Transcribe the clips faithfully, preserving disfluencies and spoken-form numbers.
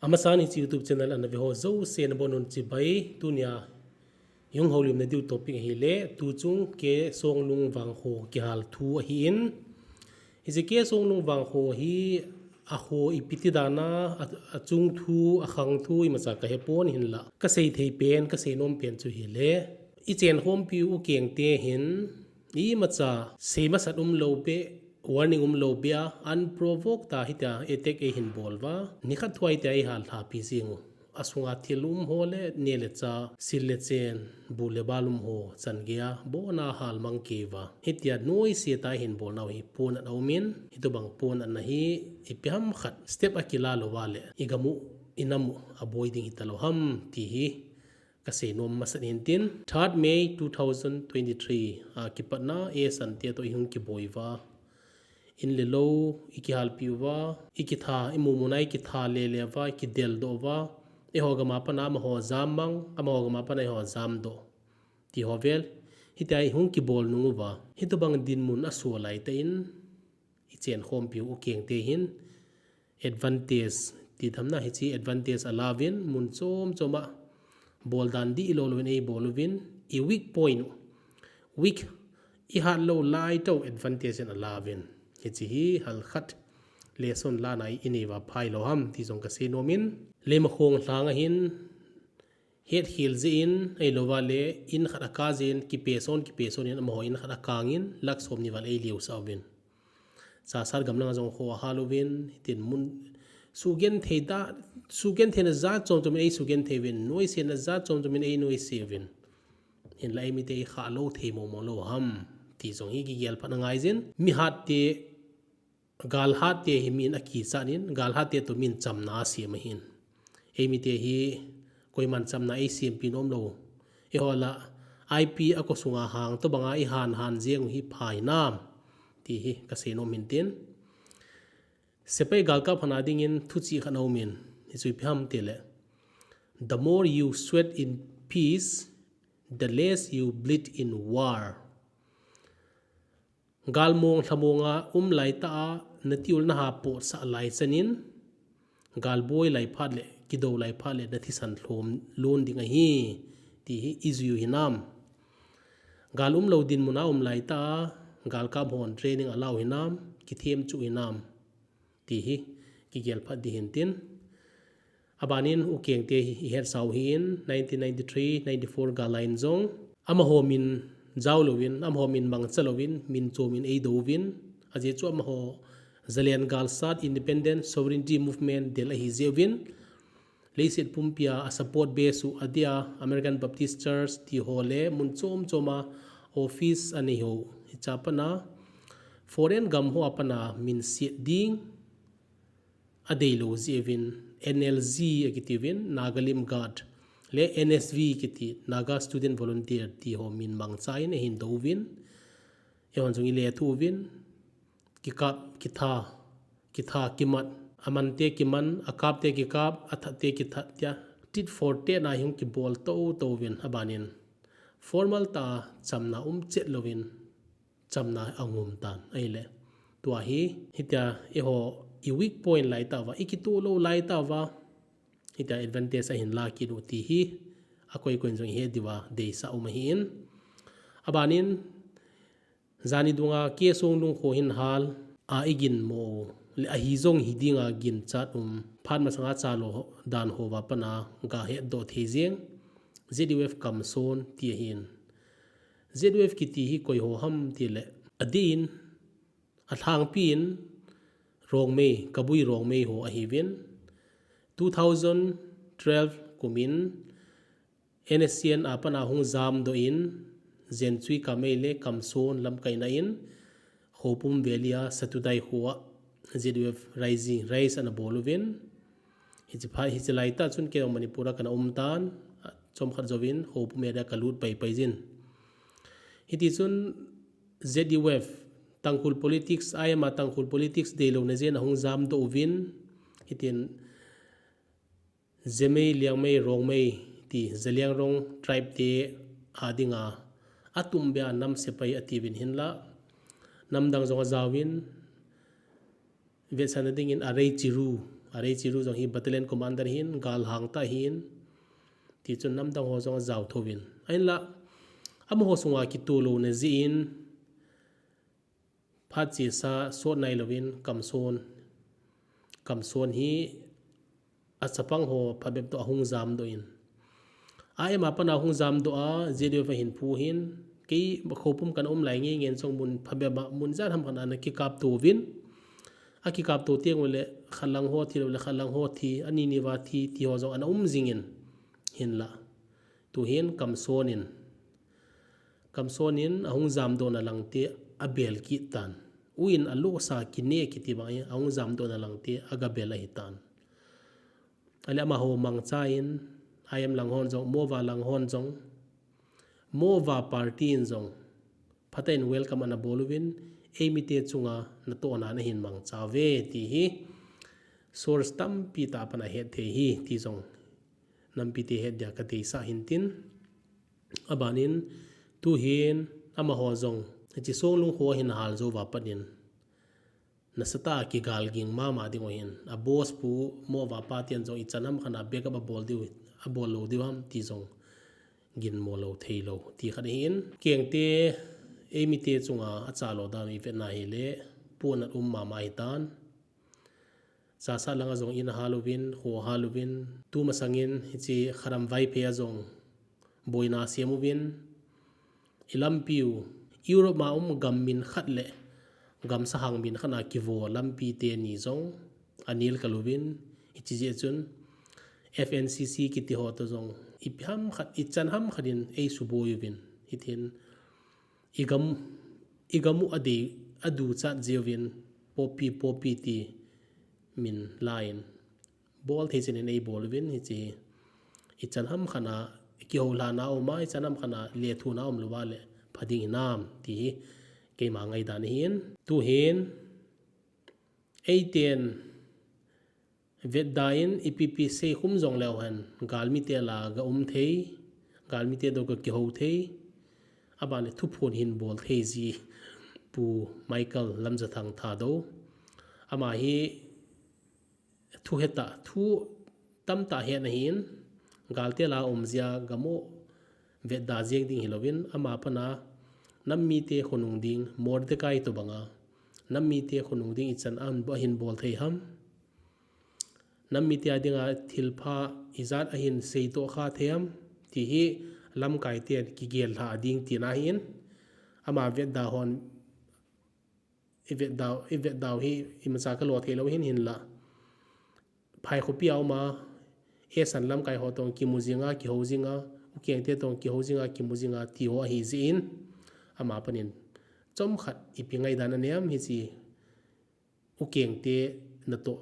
Amasan hiche YouTube channel ana ve ho jouse nabonun chibai. Tunia i hung houlimna diu topic ahile, tuchung K. Songlung vangkho kihal thu ahin. Hiche K. Songlung vangkho hi akho ipi ti dana, a, achung thu, akhang thu imacha kahepon hinla, kasei thei pen, kasei nom pen chu hile, ichenkhompiu ukengte hin imacha sei masat umlou beh, warning umlou beh a, unprovoked a hitia attack eihin bol uva, nikhat thua hitia eihal lhapi jeng u. Asunga thil um ho le, neh le chah, sil le chen, bu le bal um ho changeiya, abona halmang keiuva, hitia noise tah a eihin bolnau hi ponat aumin, hitobang ponatna hi ipi ham khat step akila louva le igam u, inam u aboi ding hitalou ham ti hi kasei nom masat in tin. Third May two thousand twenty-three a kipatna, eisante toh ihung kiboi uva, in le lou ikihalpi uva, ikitha, imu muna ikitha lele uva, ikidel doh uva, eiho gam a pat a amaho jam mang, amaho gam a pat a eiho jamdoh, ti ho vel, hitia ihung kibol nung uva, hitobang dinmun aso laitah in, ichenkhompiu ukengte hin advantage, ti dam na, hiche advantage alauvin, mun chom chom a bol dan dihlou louvin eibol uvin, i weak point u, weak, ihat lou lai tah u advantage in alauvin, hiche hi halkhat lesson lana inei uva phailou ham ti jong kasei nomin, Leimakhong lhang ahin, hetkhel jeh in, ahilouva le in khat akah jeh in, kipeson, kipeson in, amaho in khat akangin, lakh somni val eiliusah uvin. Chassad gamlanga jong kho ahal uvin, hitin mun, sugenthei da, sugentheina jat chom chom in eisugenthei uvin, noisena jat chom chom in einoise uvin. Hinla eimite ikhah lou thei momo lou ham ti jong hi kigelphatna ngaijin. Mihatte, galhatte hi min akichat in, galhatte toh min chamna asem ahin. Eimite hi koiman chamna eisempeh nom lou. Eiho lah, I P a kosunga hang tobanga ihan han jeng u hi pha hinam ti hi kasei nom in tin. Sepai galkap hon a dingin thuchih khat aumin, hichu ipi ham tile, the more you sweat in peace, the less you bleed in war. Galmong lhamong a um laitah a natiul naha potsah lai chan in, galboi lai phat le, kidou lai phat le nathisan lhom lon ding ahi, ti hi ijui u hinam? Gal umlou dinmun a um laitah a, galkap hon training alau hinam, kithem chu hinam, ti hi kigelphat ding hin tin. Abanin ukengte hi ihetsau hin, nineteen ninety-three ninety-four gal a in jong, amaho min jaolouvin, amaho min mangcha louvin, min chomin eidouvin, ajeh chu amaho Zalen Galsat Independent Sovereignty Movement del ahijeh uvin, leiset pumpia asupport base u adia American Baptist Church ti ho le mun chom chom a office anei ho, hiche a pat a foreign gam ho a pat a minset ding adeilou jeh uvin, N L G akitiuvin, Naga Limguard, le N S V kiti, Naga Student Volunteer ti ho min mangcha in ahin douvin, eihon jong ilethuh uvin, kikap, kitha, kitha kimat, amante kiman, akapte kikap, athatte kithat tia, tit for tat na ihung kibol tou touvin, abanin formal tah a chamna umchet louvin chamna ahung um tan ahile, tua hi hitia eiho i weak point laitah uva, ikitoh lou laitah uva, hitia advantage ahin lakit u ti hi akoi koin jong ihet diuva deisah um ahin. Abanin, jani dunga K. Songlung kho hin hal a iginmo u le ahi jong hi dinga ginchat um, phat masanga chalou dan houva pat a gahetdoh thei jeng Z U F kamson ti ahin. Z U F kiti hi koiho ham tile, adeh in, alhangpi in Rongmei, Kabui Rongmei ho ahiuvin, two thousand twelve kum in N S C N a pat a hung jamdoh in, Jenchui Kamei le Kamson lamkaina in, Khoupum Valley a Satudai kho a Z U F Rising, Rise ana bol uvin, hiche phat, hiche laitah chun kei jong Manipur a kana um tan, chomkhat jouvin Khoupum area kalut paipai jin. Hitichun Z U F, Tangkhul politics, I M a Tangkhul politics deilouna jeh in ahung jamdoh uvin, hitin Zemei, Liangmei, Rongmei ti Zeliangrong tribe te a dinga atumbeh a nam sepai atiuvin hinla, namdang jong ajaovin, vetsahna dingin Arei Chiru, Areichiru jong hi battalion commander hin, galhang tah hin, tichun namdang ho jong ajao thouvin. Ahinla, amaho sunga kitoh louna jeh in, phat chesa sot nailouvin Kamson, Kamson hi achapang ho phabep toh ahung jamdoh in. A M a pat a hung jamdoh a, Z U F ahin phu hin, kei khopi um kana um lai ngeingei in jong mun phabep a, mun ijat ham khat a ana kikapto uvin. Akikapto teng uleh, khat lang ho thi lou leh, khat lang ho thi, ani ni va thi, ti ho jong ana um jingin. Hinla. Tuhin Kamson in. Kamson in ahung jamdohna langte abel kit tan. U in alosa kine kiti bang in ahung jamdohna langte agabel ahitan. Ahile amaho mangcha in, I M lang hon jong, MOVA lang hon jong, MOVA party in jong, phatah in welcome ana bol uvin, eimite chunga natohna nahin mangcha uve ti hi, source tampi tah a pat a het thei ahi ti jong, nampite het dia kadeisah hin tin. Abanin, tuhin, amaho jong, hiche Songlung kho ahin hal jou uva pat in, nasatah a kigal ging mama diu ahin. A boss pu MOVA pa ten jong ichan ham khat a backup abol diu, abol lou diu ham ti jong ginmo lou thei lou ti khat ahin. Kengte eimite chunga achalo dan ivet na hile, puhnat um mama ahitan. Chasa langa jong in ahal uvin, kho ahal uvin, tumasangin hiche Kharam Vaiphei a jong boina asem uvin, ilampiu, Europe ma um gam min khat le gamsa hang min khat a kivo lampi teni jong anel kal uvin, hiche jeh chun F N C C kiti ho toh jong ipi ham khat, ichan ham khat in eisuboi uvin, hitin igam, igam u adei, aduchat jiuvin, poppy, poppy ti min la in, bol thei chan in eibol uvin, hiche ichan ham khat a kihoulhana um a, ichan ham khat a lethuna um louva le pha ding hinam ti hi keima ngaidan ahin. Tuhin eiten vetda in ipi ipi seikhum jong leu hen, galmite lah a ga um thei, galmite toh ga kihou thei, aban le thuphon hin bol thei ji Pu Michael Lamjathang Thadou. Ama hi thu hetah, thu tamtah hetna ahin, galte lah a um jia gam u vetda jeng ding hilouvin, ama pat a nam mite khonung ding, Mordecai tobang a nam mite khonung ding ichan ahin bol thei ham, nam mite a dinga thilpha ijat ahin seitoh kha thei ham, ti hi lamkai ten kigel lha ding tina ahin, ama vetda hon, ivetda u, ivetda u hi imacha kalo thei lou hin hinla. Phai khopi a um a, eisan lamkai ho toh kimu jinga, kihou jinga, ukengte toh kihou jinga, kimu jinga, ti ho ahi jeh in, ama pat in chomkhat ipi ngaidan anem hiche ukengte natoh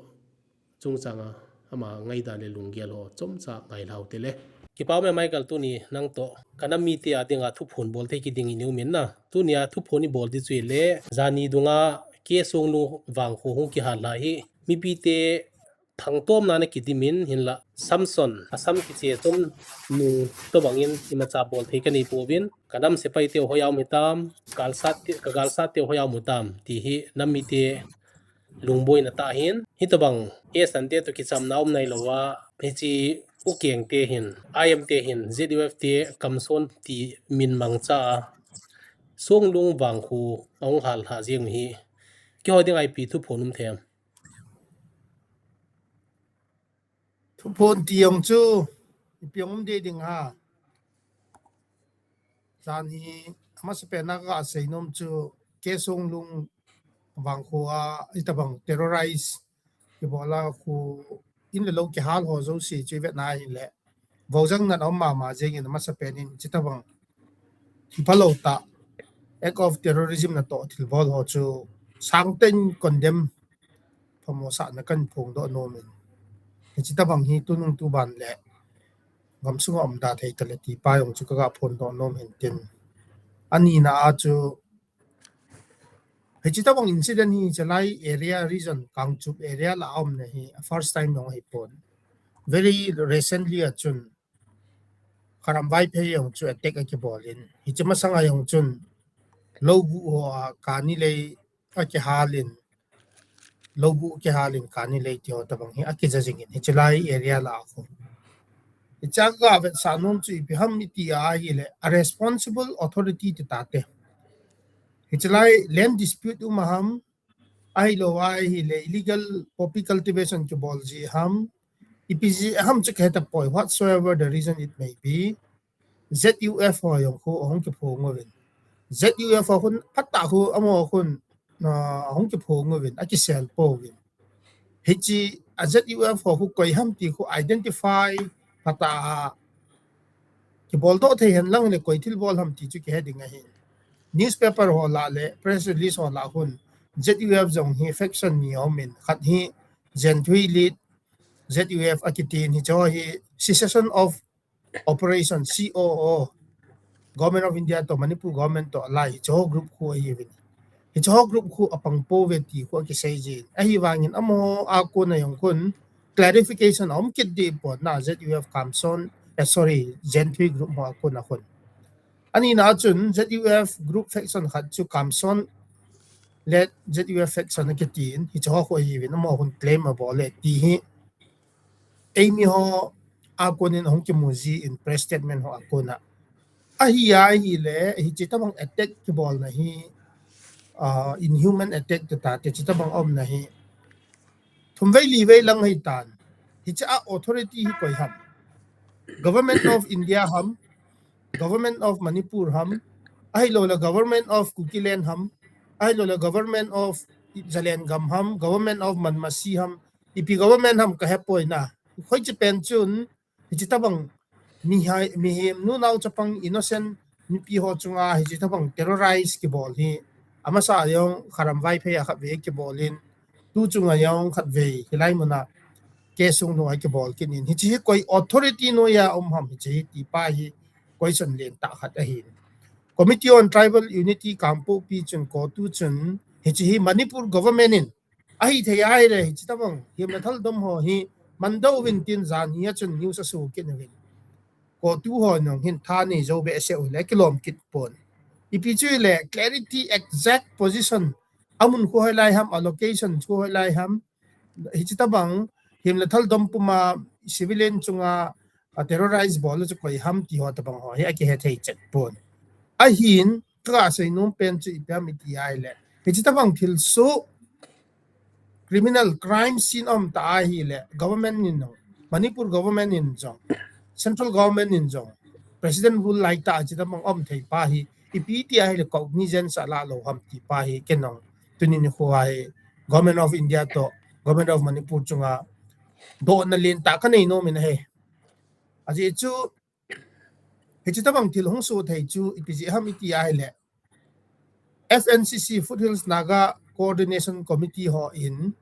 chungchang a, ama ngaidan le lunggel ho chomcha ngailha u tele. Kipa ume Michael, tuni nang toh ka nam mite a dinga thuphon bol thei kiding in i um in na. Tuni a thuphon i bol ding chu ahile, jani dunga K Songlung vangkho hung kihal lha hi mipite thangtomna ana kidim in, hinla Samson, asam kiche chom nung tobang in imacha bol thei ka nei pouvin, ka nam sepai teu hoiya um hitam, galsat te, ka galsat teu hoiya um hitam, ti hi nam mite lungboina tah ahin. Hitobang eisan te toh kichamna um nailouva, hiche ukengte hin, I M te hin, Z U F te, Kamson ti min mangcha a, Songlung vangkho ahung hal lha jeng u hi, keiho dinga ipi thuphon um thei em? Thuphon ti jong chu, ipi jong um ding ding ham. Jan hi, amasapen a ka seinom chu, K Songlung vangkho a, hitobang terrorize kibol a, kho in le lou kihal ho jouse chu ivet na hile, vohjang nat aum mama jeng in, amasapen in, hitobang phalou tah, act of terrorism natoh thilbol ho chu sangtah in condemn, phamosahna kahin phongdoh nom in. Hitobang hi tunung tuban le gamsunga umda thei tale ti pa jong chu ka ga phondoh nom in tin. Anina a chu, hitobang incident hi Chalai area region, Kangchup area lah a umna hi first time jong ahipon. Very recently a chun, Kharam Vaiphei jong chu attack akibol in, hiche masanga jong chun, lou buh ho a kani lei akihal in, logo kihal in kani lei ti ho tabang hi akija jing in, hiche lai area lah a khu. Hiche a ka vetsah nom chu ipi ham iti ahile, a responsible authority ti tate. Hiche lai land dispute um a ham, ahilou ahile illegal poppy cultivation kibol ji ham, ipi ji ham chu kahe tapoi, whatsoever the reason it may be, Z U F ho jong khu ahung kiphong uvin. Z U F ho khun phatah khu amaho khun, ah, ahung kiphong uvin, akisel pouvin. Hiche a Z U F ho khu koi ham ti khu identify phatah a kibol doh thei hen lang le koi thilbol ham ti chu kihe ding ahi. Newspaper ho lah le press release ho lah khun Z U F jong hi faction ni aum in, khat hi Zenthui led Z U F akitin, hiche ho hi Cessation of Operation, C O O, Government of India toh Manipur government toh alai, hiche ho group khu ahiuvin. Hiche ho group khu apang pouve ti khu akisei jin. Ahivangin amaho a kona jong khun clarification aum kit deh pon na, Z U F Kamson, eh, sorry, Zenthui group ho a kona khun. Ani na chun Z U F group faction khat chu Kamson led Z U F faction akitin, hiche ho khu ahiuvin, amaho khun claim abol le ti hi eimi ho a konin ahung kimu ji in, press statement ho a kona. Ahi ahile, hiche tabang attack kibolna hi, ah, inhuman attack ti tate, hiche tabang aumna hi thum vei li vei lang ahi tan. Hiche a authority hi koi ham? Government of India ham, Government of Manipur ham, ahilou le Government of Kukiland ham, ahilou le Government of Zalengam ham, Government of Manmasi ham, ipi government ham kahe poi na. Hoiche pen chun, hiche tabang mihai, mihem nunao chapang innocent mipi ho chunga hiche tabang terrorize kibol hi, amasa jong Kharam Vaiphei a khatvei kibol in, tu chunga jong khatvei hilai muna K. Sungnu a kibol kit in, hiche hi koi authority noiya um ham hiche hi ti pa hi question lentah khat ahin. Committee on Tribal Unity Kangpokpi chun, CoTU chun, hiche hi Manipur government in, ahithei ahile hiche tabang himna thaldom ho hi mandoh uvin tin jan hi a chun news aso kit uvin. CoTU ho jong hin tha nei jou behseh u le kilom kit pon. Ipi chu le clarity, exact position, amun khu hoilai ham, a location khu hoilai ham, hiche tabang himna thaldom puma civilian chunga a terrorize bol chu koi ham ti ho tabang ho hi akihe thei chet pon. Ahin, ka seinom pen chu ipi ham iti ahile, hiche tabang thilsoh, criminal crime scene aum ta ahile, government in jong, Manipur government in jong, central government in jong, President rule lai tah a hiche tabang aum thei pa hi, ipi ti ahile cognizance ala lou ham ti pa hi, ken jong tuni nikho a hi Government of India toh Government of Manipur chunga dohna lentah ka nei nom in ahi. Ajeh chu, hiche tabang thil hung soh thei chu ipi jeh ham iti ahile, F N C C, Foothills Naga Coordination Committee ho in,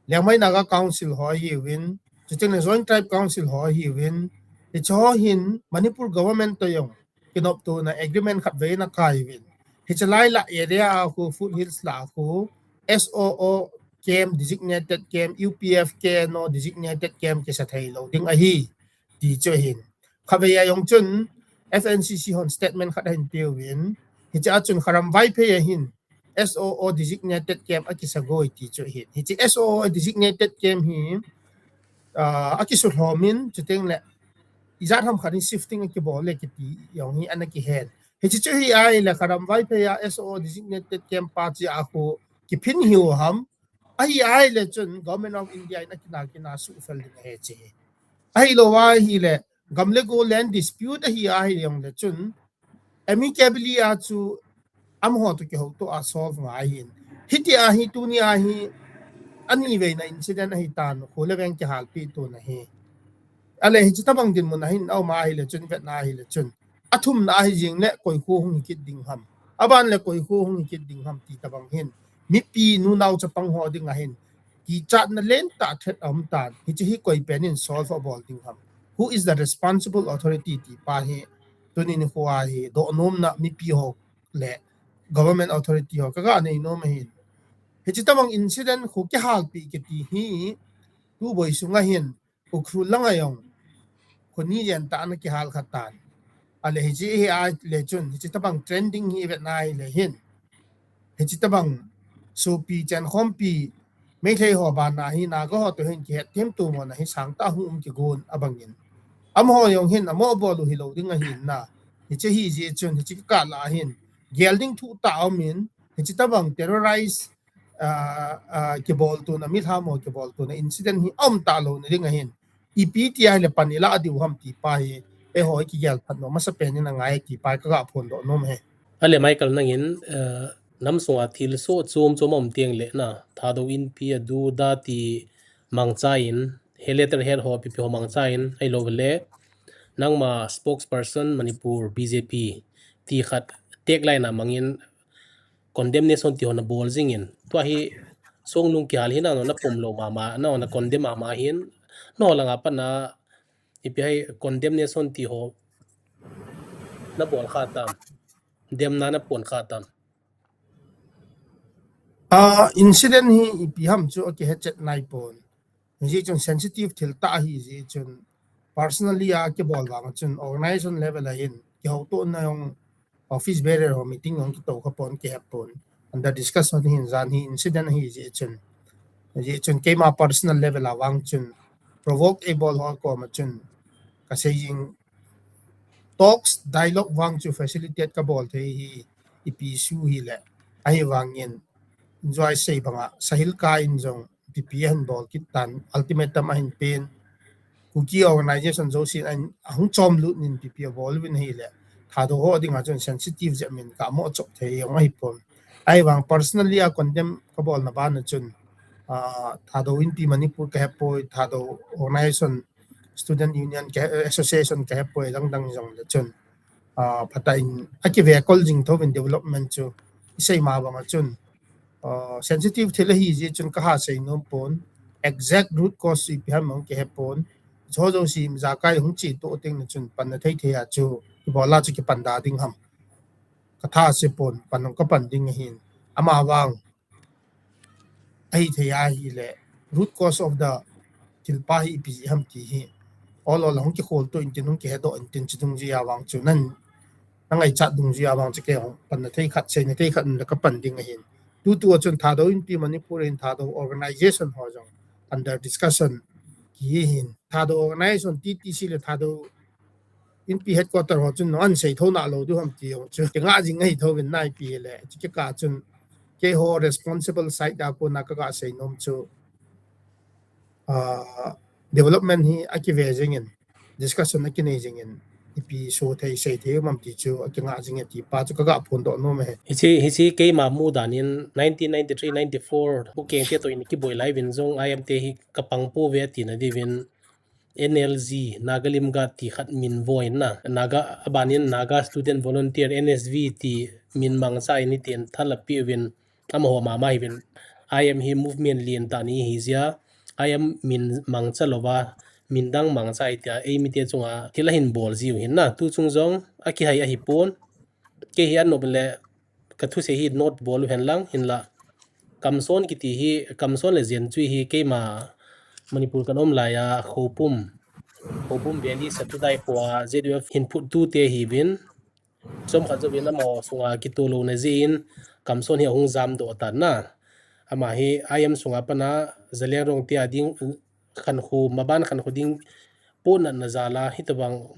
Liangmai Naga Council ho ahiuvin, chuteng le Joint Tribe Council ho ahiuvin, hiche ho hin Manipur government toh jong kinoptona agreement khatvei ana kai uvin. Hiche lai lah area a khu, Foothills lah a khu, S O O camp, designated camp, U P F K N O designated camp kisa thei lou ding ahi, ti chu ahin. Khatvei a jong chun F N C C hon statement khat ahin peuvin, hiche a chun Kharam Vaiphei a hin S O O designated camp akisa goi ti chu ahin. Hiche S O O designated camp hi, ah, akisuhlhom in, chuteng le ijat ham khat in shifting akibol le kiti jong hi ana kihen. Hiche chu hi ahile Kharam Vaiphei a S O O designated camp pa chu a khu kiphin hiu ham, ahi ahile chun Government of India in akina kina suhfel ding ahi che. Ahilou ahile, gam le go land dispute ahi ahile jong le chun, amicably a chu amaho toh kihoutoh a solve ngai ahin. Hiti ahi, tuni ahi, ani veina incident ahi tan, khu le veng kihalpi tuna hi. Ale hiche tabang dinmun ahin, aum ahile chun, vetna ahile chun, athumna ahi jing le koi khu hung hi kit ding ham, aban le koi khu hung hi kit ding ham ti tabang hin, mipi nunao chapang ho ding ahin, kichatna lentah threat aum tan, hiche hi koi pen in solve abol ding ham, who is the responsible authority ti pa hi, tuni nikho a hi dohnomna mipi ho le government authority ho kaga nei nom ahin. Hiche tabang incident khu kihalpi kiti hi, tu boi sunga hin, Ukhrul langa jong khu ni jen tah ana kihal kha tan. Ale hiche hi ahile chun, hiche tabang trending hi vetna ahile hin, hiche tabang sopi chenkhompi Meitei ho bana hi Naga ho toh hin kihet them tu mona hi sangtah hung um kigon abangin. Amaho jong hin amo bol u hilou ding ahin na. Hiche hi jeh chun hiche kikah lah hin gel ding thuh tah aumin, hiche tabang terrorize, ah, ah, kibol tuna, milham ho kibol tuna incident hi aum talou na ding ahin. Ipi tia hile pan ilah diu ham ti pa hi, eiho kigel phat nom masapen in angai ti pa hi kaga phondoh nom e. Ale Michael, nangin, eh, nam sunga thilsoh chom chom aum teng le na, Thadou Inpi adu da ti mangcha in, he letterhead ho ipi ipi ho mangcha in, ahilou le, nangma spokesperson Manipur B J P ti khat tagline a mangin condemnation ti ho nabol jingin. Tua hi songnung kihal hi nangho napom lou mama, nangho na condemn mama hin, nangho langa pat na ipi ham condemnation ti ho nabol kha tam, demna napon kha tam. Ah, incident hi ipi ham chu akihet chet nai pon. Hijeh chun sensitive thil tah ahi jeh chun personally a kibol vang chun organization level a hin kihoutohna jong office bearer ho meeting jong kito kha pon, kihe pon. Under discussion hin jan hi incident ahi jeh chun. Hijeh chun keima personal level a vang chun provoke eibol ho koma chun kasei jing talks, dialogue vang chu facilitate kabol thei hi ipi issue hile. Ahivangin, joi sei banga, Sahil Kai in jong ipi ipi ahin bol kit tan, ultimatum ahin pen, Kuki organization jousen ahin, ahung chom lut nin ipi ipi abol uvin ahile, Thadou ho dinga chun sensitive jeh min kamo chop thei jong ahipon. Ahivang personally a condemn kabolna bana chun, ah, Thadou Inpi Manipur kahe poi, Thadou organization, student union ka, association kahe poi, dang dang jong le chun, ah, phatah in akive kol jing thouvin development chu isei ma banga chun, ah, sensitive thil ahi jeh chun kaha sei nom pon, exact root cause ipi ham jong kihe pon, chu jouse ijakai hung che toh teng le chun panna thei thei a chu ibol a chu kipan da ding ham katha sei pon, pan jong kapan ding ahin. Amavang ahithei ahile, root cause of the thil pa hi ipi jeh ham ti hi, ol ol a hung kikhol toh intin, hung kihedoh intin, chu dungjui a vang chu nan, nangaichat dungjui a vang chu kei hung panna thei khat, seina thei khat um le kapan ding ahin. Tutu a chun Thadou Inpi Manipur in Thadou organization ho jong under discussion kihi hin. Thadou organization T T C le Thadou Inpi headquarter ho chun nangho ahin sei thou nalou diu ham ti jong chu kinga jing ahi thouvin, ipi hile, chu kikah chun keiho responsible side a kona kaga sei nom chu, ah, development hi akive jingin, discussion akinei jingin, ipi so thei sei thei um am ti chu akinga jing e ti pa chu kaga phondoh nom e. Hiche, hiche keima mu dan in nineteen ninety-three ninety-four Pu Kengte toh in kiboi lai uvin jong I M te hi kapang pouve tina diuvin N L G, Naga Limgat ti khat min voina, Naga, abanin Naga Student Volunteer, N S V ti min mangcha in hitin thal apeuvin, amaho mama hiuvin, I M hi movement lentah ni ahi jeh a, I M min mangcha louva, min dang mangcha ahi tia, eimite chunga thil ahin bol jiu hin na, tu chung jong akihai ahipon, kei hi anop le, kathusei hi note bol u hen lang, hinla, Kamson kiti hi, Kamson le Zenchui hi keima Manipur kanom laiya Khoupum, Khoupum Valley Satudai khoa Z U F hin phuttu te ahiuvin, chomkhat jouvin amaho sunga kitoh louna jeh in Kamson hi ahung jamdoh tan na. Ama hi I M sunga pat a Zeliangrong te a ding, Khankho, maban Khankho ding potnatna jal a, hitobang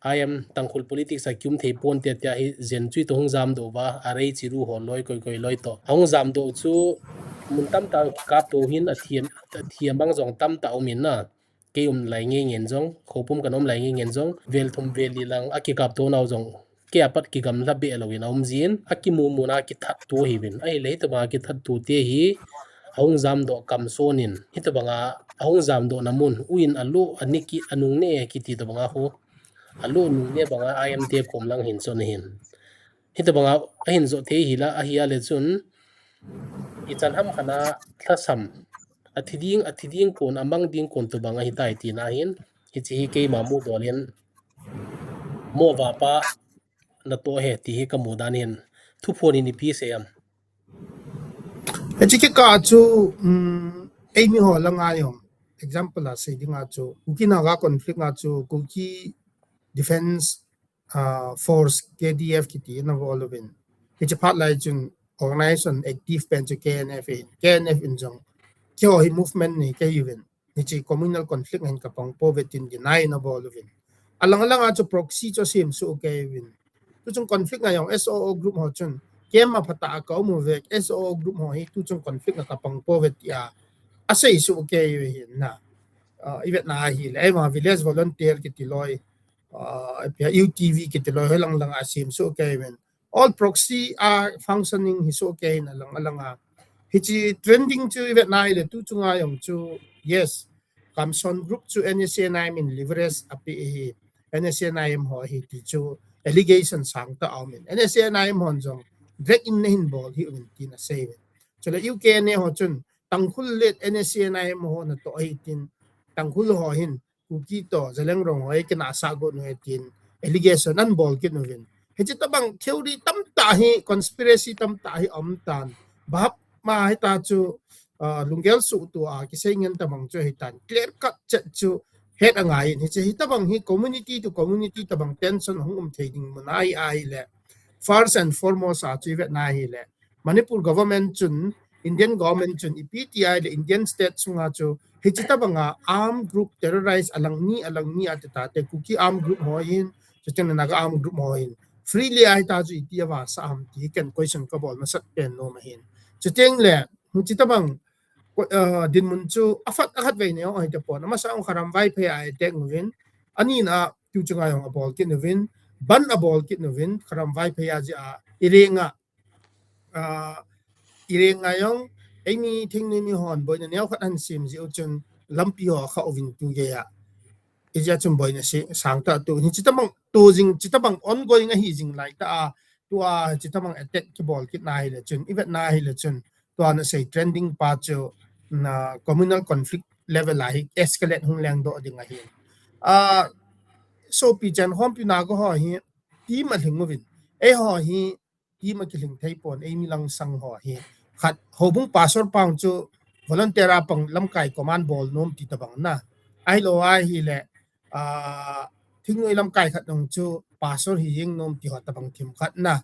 I M Tangkhul politics a kium thei ponte tia hi Zenchui toh hung jamdoh uva, arei chiru ho loi koi koi loi toh. Ahung jamdoh chu mun tamtah kikapto hin athiam, athiam bang jong tamtah um in na. Kei um lai ngen ngen jong, Khoupum kanom lai ngen ngen jong, vel thum vel li lang akikapto nau jong, kei apat kigamla be louvin aum jin, akimu muna kithatto ahiuvin. Ahile hitobanga kithatto te hi, ahung jamdoh Kamson in, hitobanga ahung jamdohna mun, uin alo, aniki, anungne kiti tobanga khu, alo nungne banga I M te kom lang hin chon ahin. Hitobanga ahin jot thei hila, ahia le chun, ichan ham khat a thasam, athi ding, athi ding kon, amang ding kon tobang ahitai tina hin, hiche hi keima mudol in, mo vapa natoh e ti hi kamu dan hin, thuphon in ipi sei am? Hiche kikah chu, um, eimi ho langa jong, example a sei dinga chu, Kuki Naga conflict a chu, Kuki Defence, ah, Force, K D F kiti ana bol uvin. Hiche phat lai chun organization active pen chu K N F in, K N F in jong keiho hi movement nei kahiuvin, hiche communal conflict hin kapang pouve tin deny nabol uvin. Alang alang a chu proxy chu asem soh kahiuvin. Tuchung conflict a jong S O O group ho chun, camp a phatah a kaum uve, S O O group ho hi tuchung conflict a kapang pouve tia asei soh kahiuve hin na. Uh, ivetna ahile, eima village volunteer kiti loi, uh, U T V kiti loi, hoilang lang a asem soh kahiuvin. All proxy a functioning hi soh kahin alang alang a. Hiche trending chu ivetna ahile tuchung a jong chu, yes, Kamson group chu N S C N I M in leverage apeh hi, N S C N I M ho hi ti chu allegation sangtah aumin. N S C N I M hon jong drag in nahin bol hiuvin tin aseiuvin. Chule U K N A ho chun Tangkhul le N S C N I M ho natoh ahi tin, Tangkhul ho hin Kuki toh Zeliangrong ho hi kinahsah got u ahi tin allegation anabol kit uvin. Hiche tobang theory tamtah hi, conspiracy tamtah hi aumtan. Bap ma hita chu, uh, lunggel suhtoh a kisei ngen tobang chu ahitan. Clear cut chet chu het angaiyin. Hiche hitobang hi community to community tobang tension hung um thei ding mun ahi ahile, first and foremost a chu ivetna ahile, Manipur government chun, Indian government chun ipi ti ahile Indian state sunga chu hiche tobanga armed group terrorize alang ni, alang ni ati tate, Kuki armed group ho hin, chuteng le Naga armed group ho hin, freely ahita chu iti avasah ham ti hi ken question kabol masat pen nom ahin. Chuteng le hiche tobang, uh, dinmun chu aphat akhatvei nei ahitapon. Amasa a Kharam Vaiphei a attack uvin, anina tuchunga jong abol kit uvin, ban abol kit uvin, Kharam Vaiphei a jeh a irenga, uh, irenga jong, eimi thingnoi mihon boina neokhat ahin sem jeh u chun lampi ho akha uvin tugei a. Hijeh a chun boina sangtah tou. Hiche tobang tou jing, hiche tobang ongoing ahi jing laitah a, tua hiche tobang attack kibol kitna ahile chun, ivetna ahile chun, tua nasei trending pa chu, na communal conflict level a hi escalate hung lengdoh ding ahi. Ah, sopi chan Khompi Naga ho hi team alhing uvin. Eiho hi team akilhing theipon, eimi langsang ho hi. Khat, houbung pastor pa chu volunteer a pang lamkai command bol nom ti tobang na. Ahilou ahile, ah, thingnoi lamkai khat jong chu pastor hijeng nom ti ho tobang themkhat na.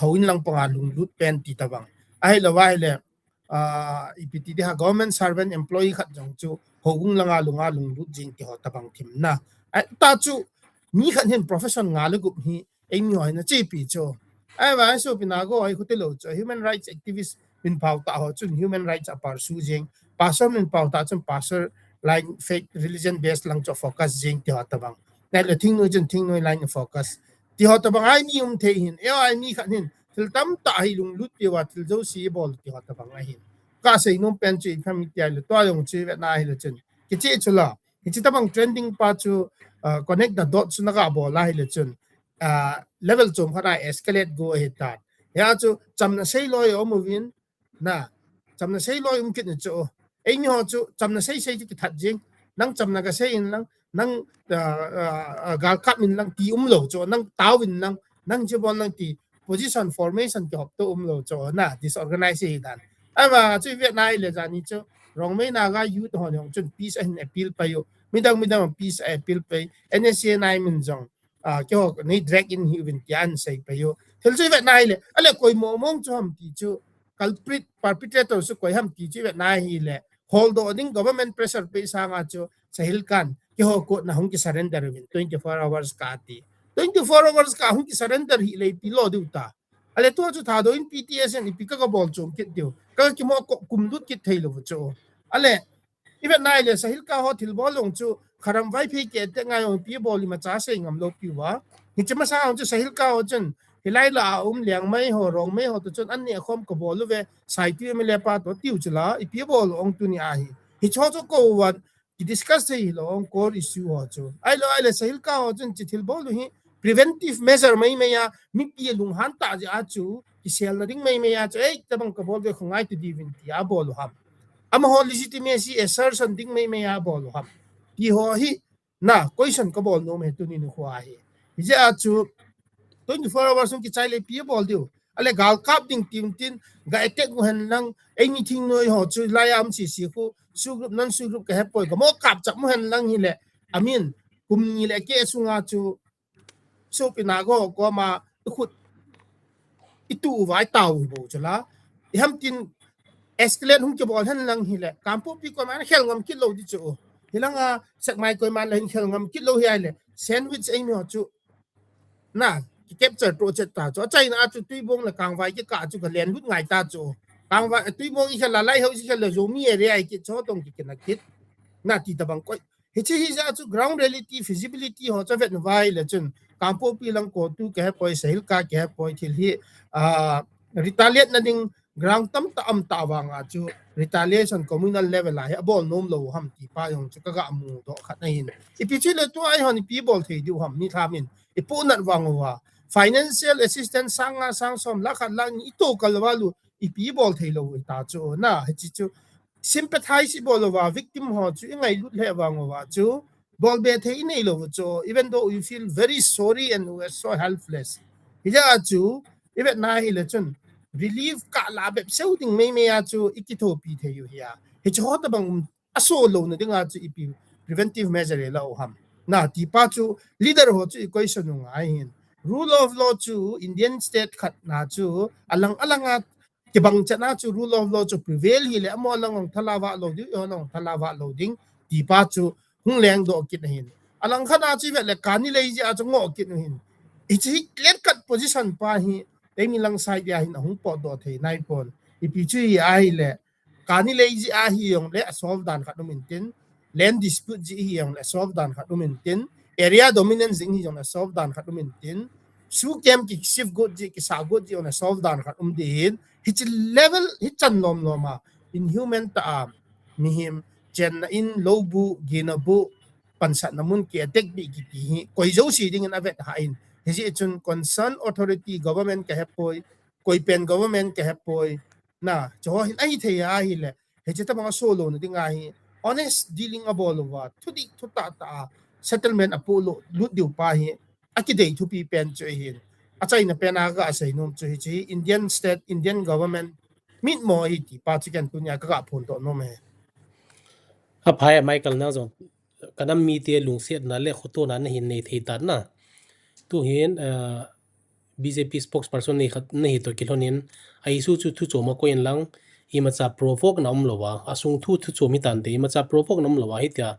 Houin lang panga lunglut pen ti tobang. Ahilou ahile, ah, ipi ti ding ham, government servant employee khat jong chu houbung langa lunga lunglut jeng ti ho tobang them na. Ahita chu mi khat hin profession nga le gup hi eimi ho hin achepi chu. Ahivang sopi Naga ho hi khuti lou chu, human rights activist minphao tah ho chun human rights a pursue jeng, pastor minphao tah chun pastor line, faith, religion base lang chu focus jeng ti ho tobang. Ahile thingnoi chun thingnoi line a focus ti ho tobang a eimi um thei hin, eiho a eimi khat hin thil tamtah hi lunglut peuva thil jouse bol ti ho tobang ahin. Kasei nom pen chu ipi ham iti ahile, tua jong chu ivetna ahile chun, kicheh chu la, hiche tobang trending pa chu, uh, connect the dots chu naga bol ahile chun, uh, level chom khat a escalate go ahitan. Hia chu chamna sei loi aum uvin, na, chamna sei loi um kit na chu. Eimi ho chu chamna sei sei chu kithat jeng. Nang chamna gasei in lang, nang, ah, ah, ah, galkap in lang ti umlou chu, nang tao in lang, nang chebol lang ti position formation kihop to umlou chu, na, disorganize ahidan. Ahivang chu ivetna ahile jani chu, Rongmei Naga youth ho jong chun peace ahin appeal pai u. Midang midang peace a appeal pai. N S C N I M in jong, ah, keiho nei drag in hiuvin tia ahin sei pai u. Thil chu ivetna ahile, ale koi mong mong chu ham ti chu, culprit, perpetrator chu koi ham ti chu ivetna ahile, holdoh ding government pressure pei sanga chu Sahilka in keiho court na hung ki surrender uvin twenty-four hours kati. Twenty-four hours ka hung ki surrender hile ipi lo diu ta. Ale tua chu Thadou in P T S in ipi ka, kabol chom kit diu. Ka kimo ko kum lut kit thei lou chu. Ale, ivetna ahile Sahilka ho thilbol jong chu Kharam Vaiphei kiti ngai jong ipi bol imacha sei ngam lou piuva. Hiche masa jong chu Sahilka ho chun hilai la a um Liangmai ho, Rongmei ho toh chun an neh khom kabol uve, Saitu M L A pa toh tiu chu la, ipi bol ong tuni ahi. Hiche ho chu kou van ki discuss thei hilou ong core issue ho chu. Ahilou ahile Sahilka ho chun hiche thilbol u hi preventive measure mai mai a, mipi alunghan tah jeh a chu, kiselna ding mai mai a chu, ei, tabang kabol ve khongai tu diuvin tia bol u ham. Amaho legitimacy assertion ding mai mai a bol u ham. Ti ho hi, na, question kabol nom e tuni nikho a hi. Hijeh a chu, twenty-four hours sung kichai le ipi bol diu. Ale galkap ding tim tin, ga attack u hen lang, eimi thingnoi ho chu, laiya um sisi khu, SoO group, non-SoO group kahepoi, gamo kap chap u hen lang hile, I mean, kum ni le keh sunga chu, sopi Naga ho koma, ikhut, itu uva itao u bou chu la. Iham tin, escalate hung kibol hen lang hile, Kangpokpi koiman khel ngam kit lou di chu. Hilanga Sekmai koiman la hin khel ngam kit lou hi ahile, sandwich eimi ho chu na, ki capture to chet ta chu. Achaina a chu Tuibong le Kangvai kikah chu ka len lut ngai ta chu. Kangvai, Tuibong i khel la, Lighthouse i khel la, Zomi area i kit chu tong ki kina kit. Na ti tabang koi. Hiche hi ja chu ground reality, feasibility ho chu vet na vai le chun. Kangpokpi lang ko tu ka he poi, Sahilka ka he poi thil hi, ah, retaliate na ding ground tam ta am ta vang a chu retaliation communal level a hi abol nom lou ham ti pa jong chu ka ga mu doh khat na hin. Ipi chu le tu ai hon ipi bol thei diu ham ni thamin. I pu nat vang uva. Financial assistance sang nga sang som lakh khat lakh ni i to kal va lu ipi bol thei lou ta chu na hichi chu sympathize i bol uva victim ho chu i ngailut le vang uva chu bol be thei i nei lou chu, even though you feel very sorry and you are so helpless. Hija chu i vet na hi le chun relief ka la bep seu ding mei mei a chu i kithopi thei u hi a. Hichi ho tabang um a so lou na ding a chu ipi preventive measure le la u ham. Na ti pa chu leader ho chu i question u ngai hin. Rule of law chu Indian state khat na chu alang alang a kibang chan a chu rule of law chu prevail hi le amo lang ong thala va lou ding, ong thala va lou ding ti pa chu hung leng doh kit na hin. Alang khat a chu i vet le kani lei ji a chu ngo kit na hin. Hichi hi clear cut position pa hi eimi lang side a hin a hung pot doh thei nai pon. Ipi chu hi a hi le kani lei ji a hi jong le a solve dan khat um in tin, land dispute ji hi jong le a solve dan khat um in tin, area dominance jing hi jong le a solve dan khat um in tin, su kem ki shift got ji, ki sa got ji jong le a solve dan khat um di hin, hichi level hi chan lom lom a, inhuman ta a, mihem, chenna in, lou bu, gina bu, pansatna mun ki attack bi ki ti hi, koi jo si ding in a vet ha in, hiji chun concern authority government ka he poi, koi pen government ka he poi, na, chu ho hin a hi thei a hi le, hichi tabang a so lou na ding a hi, honest dealing a bol uva, thu di thu ta ta a, settlement a pu lou, lut diu pa hi, a kidei thupi pen chu hi hin. Achaina pen a ka sei nom chu hichi, Indian state, Indian government, mit mo hi ti pa chu ken tunia ka ga phon to nom e. A phai Michael nang jong, ka nam mite lungsetna le khotona na hin nei thei tan na. Tu hin, ah, B J P spokesperson nei khat na hi to kilhon in, a issue chu thu chom a koi in lang, imacha provoke na um lou va, a sung thu thu chom hi tan te, imacha provoke na um lou va, hi tia.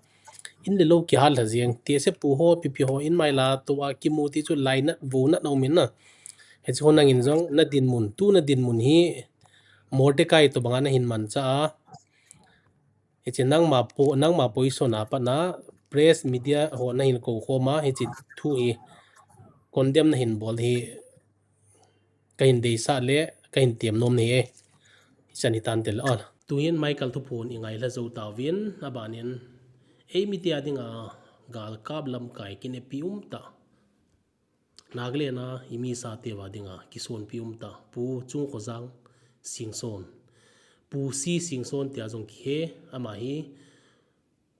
In le lou ki hal ha jeng, ti se pu ho, P P ho, in mai la, to a ki mu ti chu lai na, vo na na um in na. Hichi ho nang in jong, na din mun, tu na din mun hi, Mordecai to banga na hin man cha a. Hichi nangma po, nangma position a pat na press media ho na hin kou khom a, hichi thu hi condemn na hin bol hi ka hin deisah le ka hin tiam nom ni e. Hichan hi tan tel a. Tu hin Michael thuphon i ngai hla zo tauvin, a ban in ei mite a ding a gal kap lamkai kin e pi um ta. Nagaland a i mi sa te va ding a, kison pi um ta, Pu Chungkhojang Singson. Pu Si Singson tia jong kihe, ama hi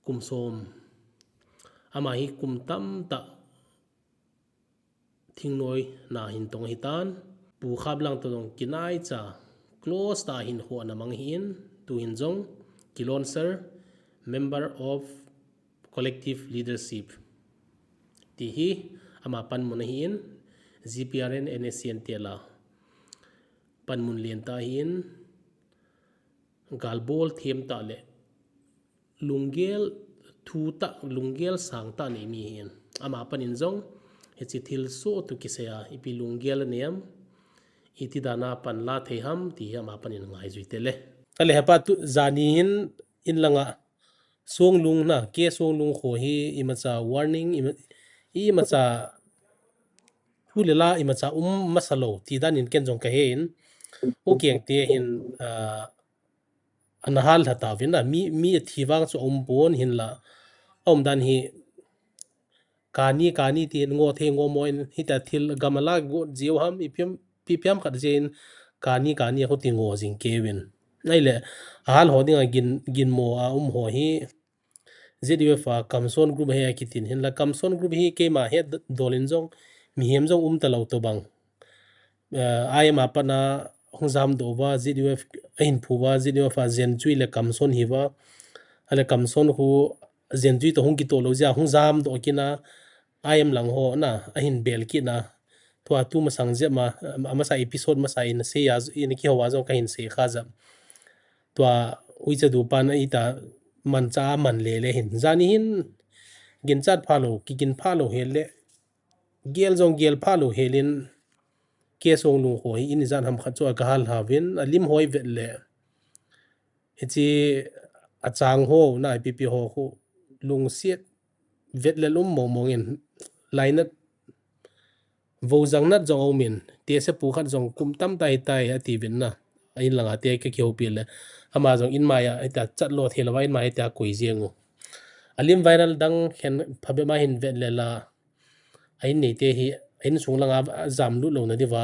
kum som, ama hi kum tam ta thingnoi na hin tong hi tan, Pu Khaplang to jong kinai cha, close ta hin ho na mang hin, tu hin jong, kilon sir, member of collective leadership. Ti hi ama panmun ahin, G P R N N S C N T L a panmun len ta hin, galbol them ta le, lunggel thu ta, lunggel sang ta nei mi hin. Ama panin jong, hichi thil so tu kisei a, ipi lunggel nem, iti dana pan la thei ham, ti hi ama panin ngai jui te le. Ale hepa tu jani hin in langa Songlung na, K Songlung kho hi imacha warning, ima, imacha thu le la imacha um masa lou, ti dan in ken jong ka he in, u keng te hin, ah, ana hal hla ta vin na, mi, mi a thi vang chu um pon hin la, a um dan hi, kani, kani ti hin ngo thei ngo mo in, hita thil gam a la go jiu ham, ipiam, ipiam khat jin, kani, kani a khuti ngo jing ke vin. Nai le, a hal ho ding a gin, gin mo a um ho hi, Z U F a Kamson Group he a kitin hin la Kamson Group hi keima he d-, dolin jong, mihem jong um ta lou to bang. Eh, I M a pat na hung jam do va, Z U F a hin phu va, Z U F a Zenchui le Kamson hi va. Ale Kamson khu Zenchui to hung kito lou jia, hung jam do kina, I M lang ho na, a hin bel kina. Tua tu masang jep ma, a masa episode masa in sei a, in kiho a jong ka hin sei kha jep. tua uicha dupan a ita mancha a man le le hin. Jani hin ginchat pha lo, kigin pha lo hel le, gel jong gel pha lo helin, ke song lung ho hi in jan ham khat chu a ka hal havin, a lim hoi vet le. Hichi a chang ho, na I P P ho khu lungsiat vet le lum mong mong in lainat vo jang nat jong aumin, te se pu khat jong kum tam tai tai a ti vin na. A in langa te ka kihoupi le. Ama jong in mai a, ita chat lo thei lo va in mai ita koi jeng u. A lim viral dang khen phabe ma hin vet le la. A in nei te hi, a in sung langa a jam lut lo na diva.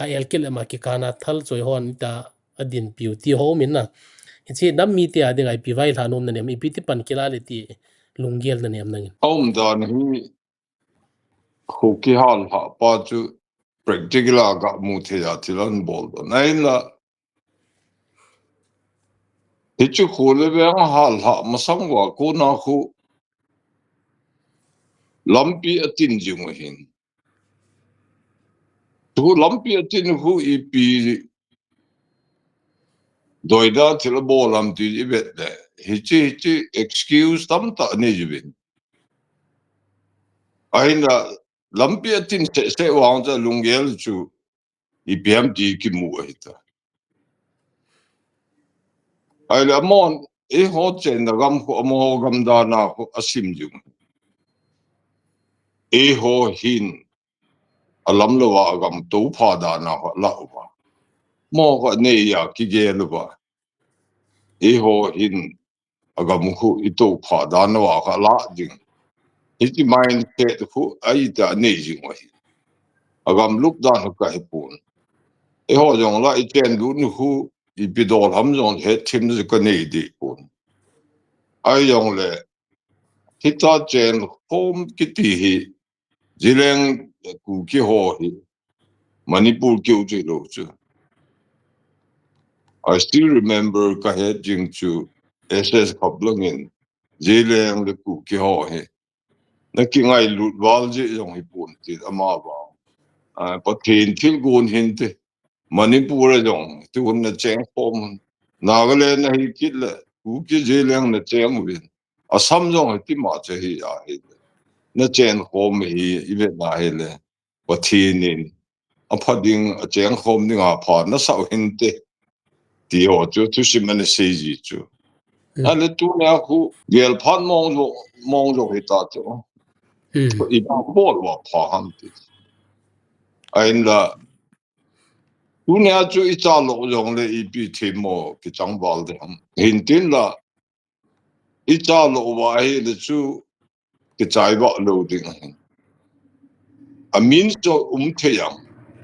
A el kil ma kikana thal choi hon ita a din piu ti ho min na. Hichi nam mi te a ding a ipi vai hla nom na nem, ipi ti pan kila le ti lunggel na nem nangin. Aum dan hi khu kihal ha pa chu practical a ga mu thei a thil an bol don. Ahin la, hichu khu le veng hal ha masang va khu na khu lampi a tin jing u hin. Tu lampi a tin khu ipi doida thil a bol lam ti i vet le. Hichi, hichi excuse tam ta nei jivin. Ahin la lampi a tin se se vang cha lunggel chu ipi ham ti kimu ahi ta. Ahi le amon, eiho chenna gam khu, amaho gam dana khu a sim jing. Eiho hin a lam lo a gam to pha dana khu a la uva. Mo khu a nei a kigel uva. Eiho hin a gam khu i to pha dana khu a la ding. Hichi mindset khu a ita nei jing u ahi. A gam lup dan khu ka he pon. Eiho jong la i chen lut nu khu ipi dol ham jong he thim ju ka nei di pon. Ahi jong le, hita chen khom kiti hi, Zeliang Kuki ho hi, Manipur keu chu lo chu. I still remember ka he jing chu S S Khaplang in, Zeliang le Kuki ho hi. Na kingailut val ji jong hi pon ti ama va. A, Pathen thil gon hin te. Manipur a jong, tu hun na cheng khom. Nagaland a hi kit le, Kuki Zeliang na cheng uvin. Assam jong hi ti ma che hi a hi le. Na chen khom hi, i vet na hi le. Pathen in, a pha ding, a cheng khom ding a pha, na sau hin te. Ti ho chu, thusim ana sei ji chu. Hmm. A le tu na khu, gel phat mong lo, mong lo hi ta chu. Hmm. I ta bol va pha ham ti. Ahin la, Tunia chu i cha lo jong le ipi thei mo kichang val de ham. Hin tin la, i cha lo va hi le chu kichai va lo ding ahin. A min chu um thei ang.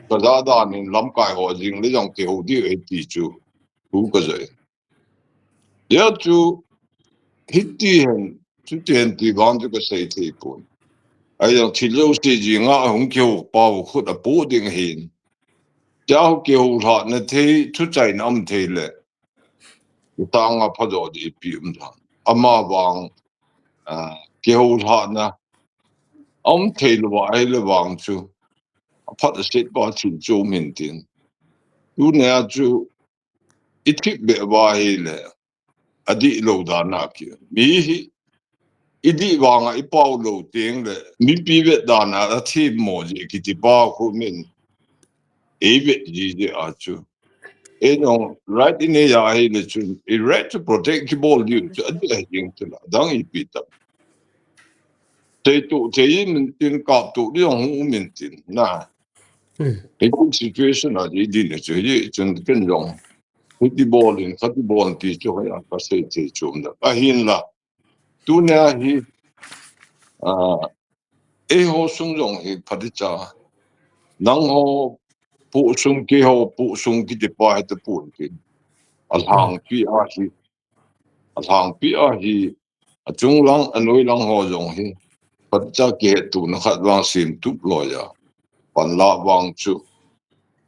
Ka da dan in lamkai ho jing le jong kiho di e ti chu. Thu ka zoi. Ya chu hiti hen, chu ten ti vang chu ka sei thei pon. Ai jong thil lo sei ji nga hung kiho pau khut a pu ding hin. Cha ho kiho hla na thei, chu chai na um thei le. Tang a pha jo di pi um than. Ama vang, a, kiho hla na. Um thei lo va ai le vang chu. A phat a set pa thil chu min tin. Tunia chu i thip be va hi le, a di lo dan a ki. Mi hi, i di vang a i pau lo teng le, mipi vet dan a, a thip mo ji kiti pa khu min. Ei vet ji ji a chu. Ei jong, right in ei a hi le chu, i right to protect ki bol di chu, a di a jing chu la, dang ipi ta. Tei tu, tei min tin kap tu, di jong hu min tin, na. Hmm. Hiti situation a di, di ne chu, hiti chun ken jong. Hiti bol in, khati bol ti chu, hei a ka sei thei chom da. Ahin la. Tunia hi, a, eiho sung jong hi phati cha. Nangho pu sung keiho pu sung kiti pa hi te pun ki. A lhangpi a hi. A lhangpi a hi. A chung lang, a noi lang ho jong hi. Phat cha kihetuna khat vang sim tup lo ya. Pan la vang chu.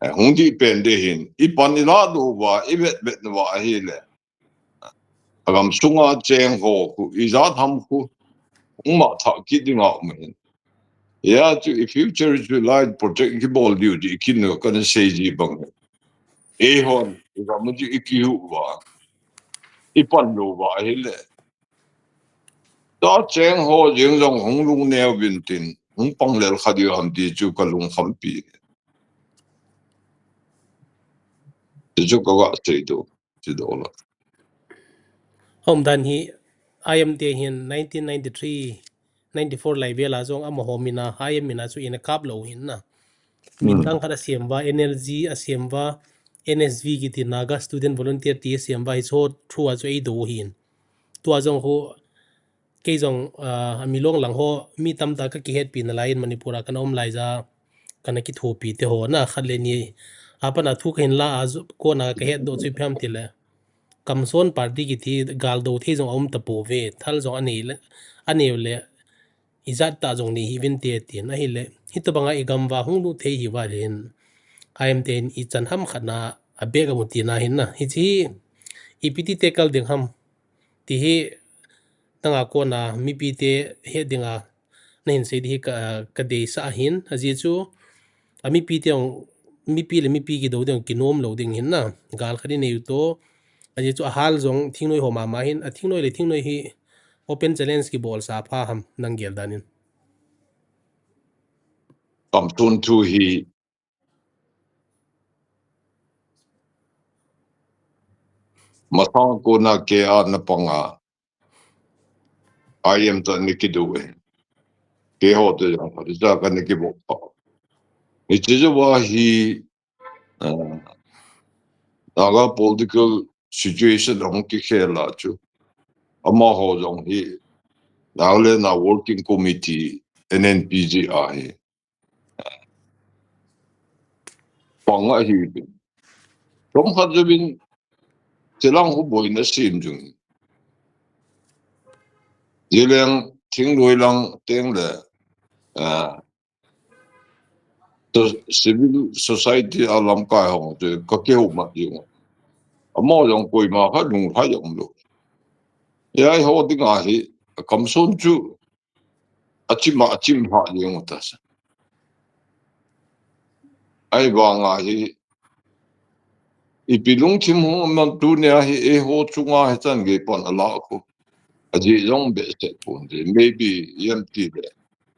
Eh, hung di pen de hin. I pan i la do va, i vet vet na va hi le. A gam sunga cheng ho khu, i jat ham khu. Hung ma tha kit ding a um hin. Ya chu i future chu lai protect ki bol diu di kin no kan sei ji bang. Ei hon. i gam u chu i kihuh uva, i pan lou uva ahile, ta cheng ho jeng jong hung lungneo uvin tin, hung pang lel kha diu ham ti chu ka lungkhampi. Ti chu ka va sei diu, ti diu la. Hom dan hi, I M te hin nineteen ninety-three, ninety-four lai vel a jong amaho min a, I M min a chu ina kap lou hin na. Min Hmm. dang khat a siam uva, N L G a siam uva, N S V kiti Naga Student Volunteer ti a siam uva, hi chu through a chu ei do hin. Tua jong khu, kei jong, ah, a milong lang ho, mi tamtah ka kihetpi nalai in Manipur a kana um lai ja, kana kithopi te ho na khat le ni. A pan a thu ka hin la a ju-, kona ka het doh chu ipi ham ti le. Kamson party kiti gal do thei jong a um ta pouve, thal jong a nei le, a nei le, ijat tah jong nei hi uvin te tin ahile, hitobang a i gam uva hung lut thei hi uva le hin, I M te in ichan ham khat na a bek a mu tina hin na. Hichi hi, ipi ti tackle ding ham. Ti hi, nanga kona mipi te het dinga, na hin sei di hi ka, ka deisah ahin, ajeh chu, a mipi te jong, mipi le mipi kido ding, kinom lou ding hin na, gal khat i nei u to, ajeh chu a hal jong thingnoi ho mama hin, a thingnoi le thingnoi hi open challenge kibol sa pha ham nang gel dan in. Kamson thu hi masang kona kei a na panga, I M to ni kido e. Keiho to jong, kati sa ka ni kibo pa. Hichi chu va hi, ah, Naga political situation hung kikhel a chu. Amaho jong hi, Nagaland a Working Committee, N N P G a hi. Pang ahi. Chomkhat jouvin, chilang khu boina sem jing. Jileng, thingloi lang, teng le, ah, to civil society a lamkai ho, te ka keu ma jing. Amaho jong koima kha lunglhai jong lou. Eiho dinga hi, Kamson chu, achim a, achim ha jeng u ta sa. Ahivanga hi, ipi lungthim hung um am tunia hi, eiho chunga hi chan gei pan ala khu. Ajeh jong behseh pon te. Maybe, ipi ti le.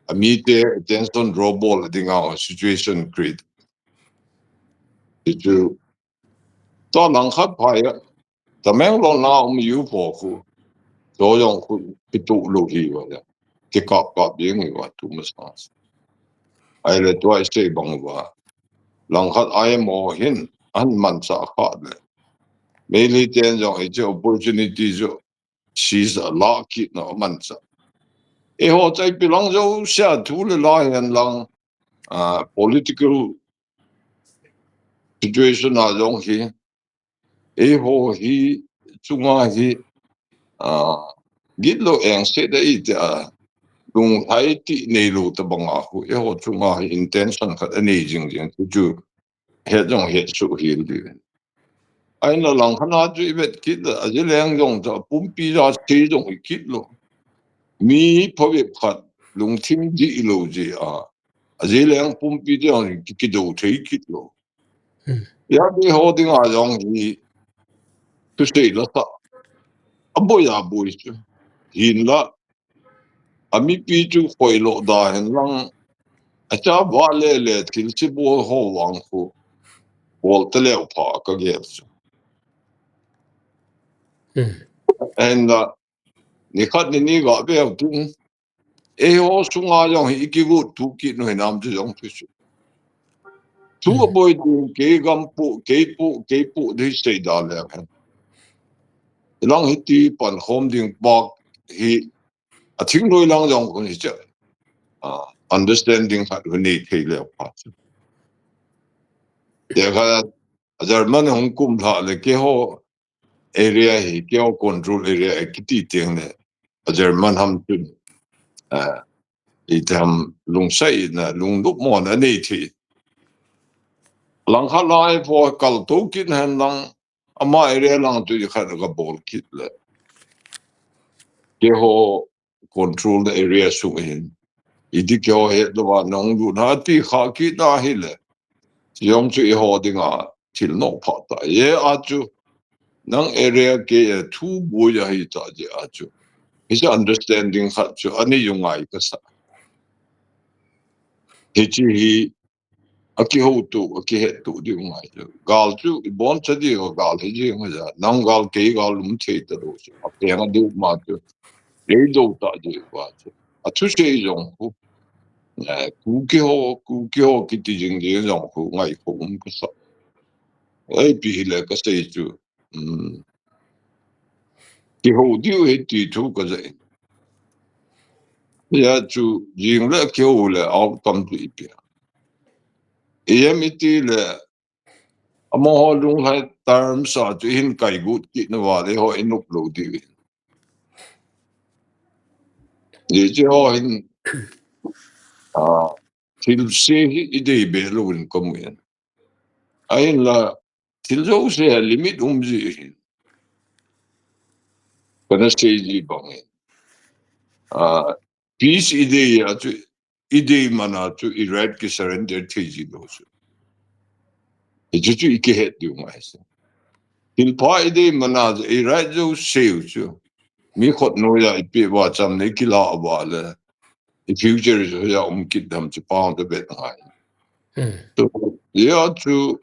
A mite attention draw bol dinga situation create. Ti chu, to langkhat phai a, Tamenglong na um U four khu, to jong khu kitu lou hi uva le, kikap kap jeng hi uva tu masang. Ahile tua i sei bang uva, langkhat I M O hin, ahin manchah kha le, Meitei ten jong hiche opportunity chu seize a la kit na manchah. Eiho chu ipi lang jouse a thu le la hen lang, ah, political situation a jong hi, eiho hi chunga hi, ah, gitlou engse da i ti a, lunglhai ti neilou tobang a khu, eiho chunga hi intention khat anei jing jing chu, chu het jong het suh hel diu. Ahinla langkhat a chu i vet kit le, a Zeliang jong chu a pumpi ja sei jong i kit lou. Mi phabep khat lungthim dihlou jeh a, a Zeliang pumpi jong ki, kido thei kit lou. Hmm. Eiho dinga jong hi, thusei la ta. Aboi aboi chu. Hinla, a mipi chu khoilo da hen lang, acha va le le thil chi bol ho vang khu, bol ta leu pha ka gel chu. Hmm. Ahinla, nikhat nini ga veu tu, eiho sunga jong hi i kigot tu kit nu hinam chu jong chu chu. Thu, hmm, aboi ding, kei gam pu, kei pu, kei pu, di sei da le hen. Ilang hiti pan khom ding bak hi, a thingloi lang jong khu hiche, ah, understanding khat khu nei thei leu pha chu. Tekha, a German hung kum lha le keiho area hi, keiho control area hi kiti teng le, a German ham chun, ah, i tam lungsaina, lungnop mona nei thei. Langkhat lai pho kal to kit hen lang, ama area lang chu i khat ka bol kit le, keiho control na area sung hin, iti keiho het lou va nong lut na ti kha kit na hile, jong chu eiho dinga thil nopha ta. Hijeh a chu, nang area kei a thu boi ahi ta jeh a chu. Hiche understanding khat chu, ani jong ngai kasa. Hiche hi, akihouto, akihetto diu ngai chu. Gal chu, ibon cha diu, gal hi jing ja. Nang gal kei gal um thei talou chu. Apeng a diu ma chu. Lei dou ta diu va chu. Athusei jong khu. Eh, Kuki ho, Kuki ho kiti jing jing jong khu, ngai khu um kasa. Ipi hile kasei chu. Um. Kihou diu hi ti thu kaja in. Hijeh chu jing le kihou le outcome chu ipi. Ijeh iti le amaho lunglhai terms a chu hin kaigut kit nauva le ho inop lou diu hin. Hiche ho hin, ah, thilse hi idei be louvin kamu in. Ahinla, thil jouse a limit um ji hin. Kana sei ji bang hin. Ah, peace idei a chu, idei mana chu i right ki surrender thei ji lou chu. Hichu chu ikihet diu ngai se. Thilpha idei mana chu i right jouse u chu. Mi khut noiya ipi va cham nei kila va le. I future chu ja um kit dam chu pang te bet ngai. Hmm. So, hijeh chu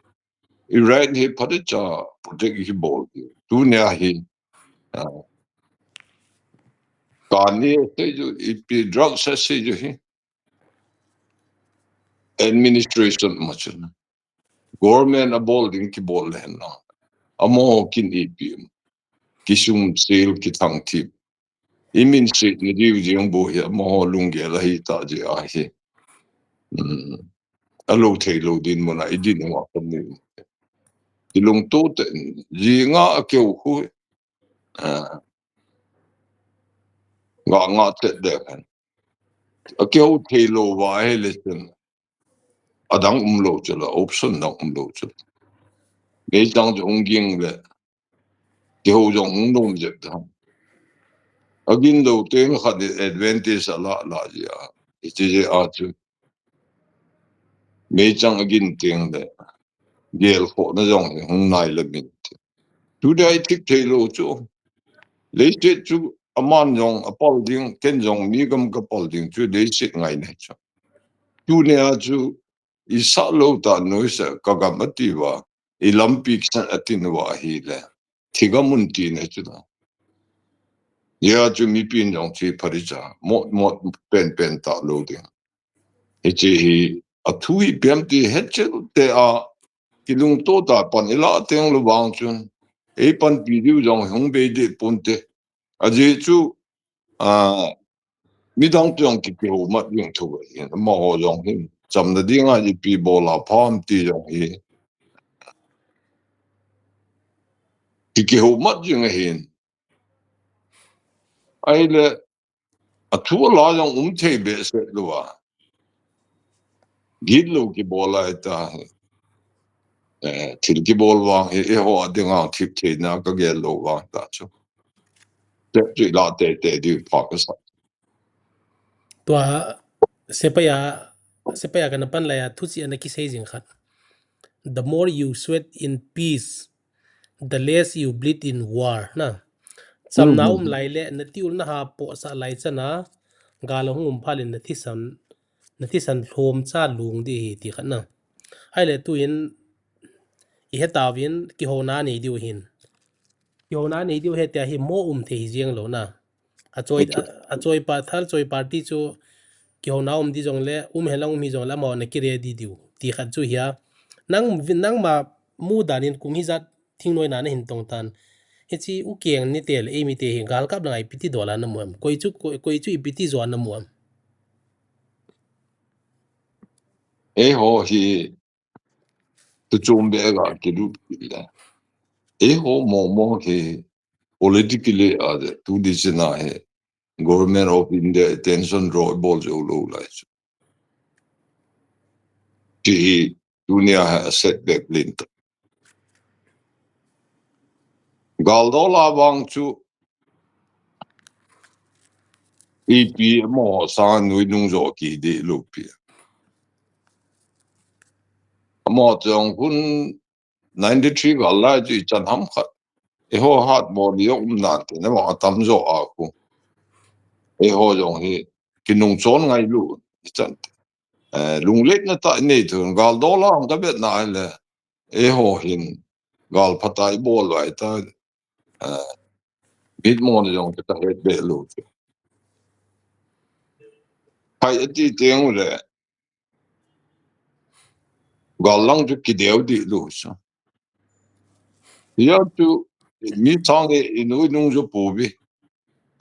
i right hi phatecha protect hi bol. Tunia hi, ah, kani sei chu ipi drug sa sei chu hi. Administration ma chu. Government abol ding kibol le hen na. Amaho kin ipi. Kisum sil kithang thip. Imin sit ni diu jing bu hi amaho lunggel ahi ta jeh ahi. Hmm. Alou thei lou dinmun a idin u a kamu. Ilungto te jing a akeu khu. Ah. Nga nga te de kan. Akeu thei lou va hile chen. Adang um lou chu la, option dang um lou chu. Meichang chu hung ging le. Kihou jong hung nom jep ta. Agin lou teng khat advantage ala la ji a. Hiche jeh a chu. Meichang agin teng le. Gel khohna jong hi hung nai le min. Tunia i thip thei lou chu. Leiset chu aman jong apal ding, ken jong mi gam kapal ding chu leiset ngai nei chu. Tunia chu i sah lou ta noise ka gam ati va, i lampi kisan ati nauva hile. Thi gam un ti nei chu la. Hijeh chu mipin jong chu phatecha, mot mot pen pen ta lou ding. Hiche hi, athu hi ipi ham ti het cheh te a, kilungto ta pan ila teng lou vang chun, ei panpi diu jong hung bei deh pon te. Ajeh chu, ah, midang chu jong ki, kihoumat jing thou ahin, amaho jong hin. Chamna dinga ipi bol a pha ham ti jong hi. Ki, kihoumat jing ahin. Ahile, athu ala jong um thei behseh lou a. Gitlou kibol a ta. Eh, thil kibol vang hi, eiho a dinga thip theina kagel lou vang ta chu. Tep chu ila tete diu pha kasa. Tua, sepai a, sepai a kana pan lai a, thu chi ana kisei jing khat. The more you sweat in peace, the less you bleed in war, na. Chamna um lai le, na tiul na ha po sa lai chana, gal hung um phalin na thisan, na thisan lhom cha lung di hi ti khat na. Ahile tuin, i hetauvin, kihouna nei diu hin. Kihouna nei diu hitia hi mo um thei jeng lou na. Achoi, achoi pa, thal choi party chu kihouna um di jong le, um helang um hi jong le, amaho na ki ready diu. Ti khat chu hia. Nang, nangma mudan in kum hijat thingnoina nahin tong tan. Hiche u keng ni tel, eimi te hi gal kap langa ipi ti dola namu am. Koi chu, koi, koi chu ipi ti jo namu am. Eiho hi, tuchom be ga kilut kit le. Eiho momo hi politically a de, tu di china hi Government of India attention draw bol jou lou lai chu. Ti hi tunia hi setback lin ta. Gal dola vang chu ipi amaho sang nui nung jo kidei lou pi. Amaho chang hun ninety-three gal lai chu ichan ham khat. Eiho hat mo ni um nan te na ma atam jo a ku. Eiho jong hi kinung chon ngai lu ichan te. Eh, lunglet na ta nei tu gal do la ang ka bet na le. Eiho hin gal phatai bol lai ta. Eh, bit mo ni jong ka het be lu. Pai ati teng le. Gal lang chu kideu di lu sa. Ya chu mi sang e inu inung jo pu bi.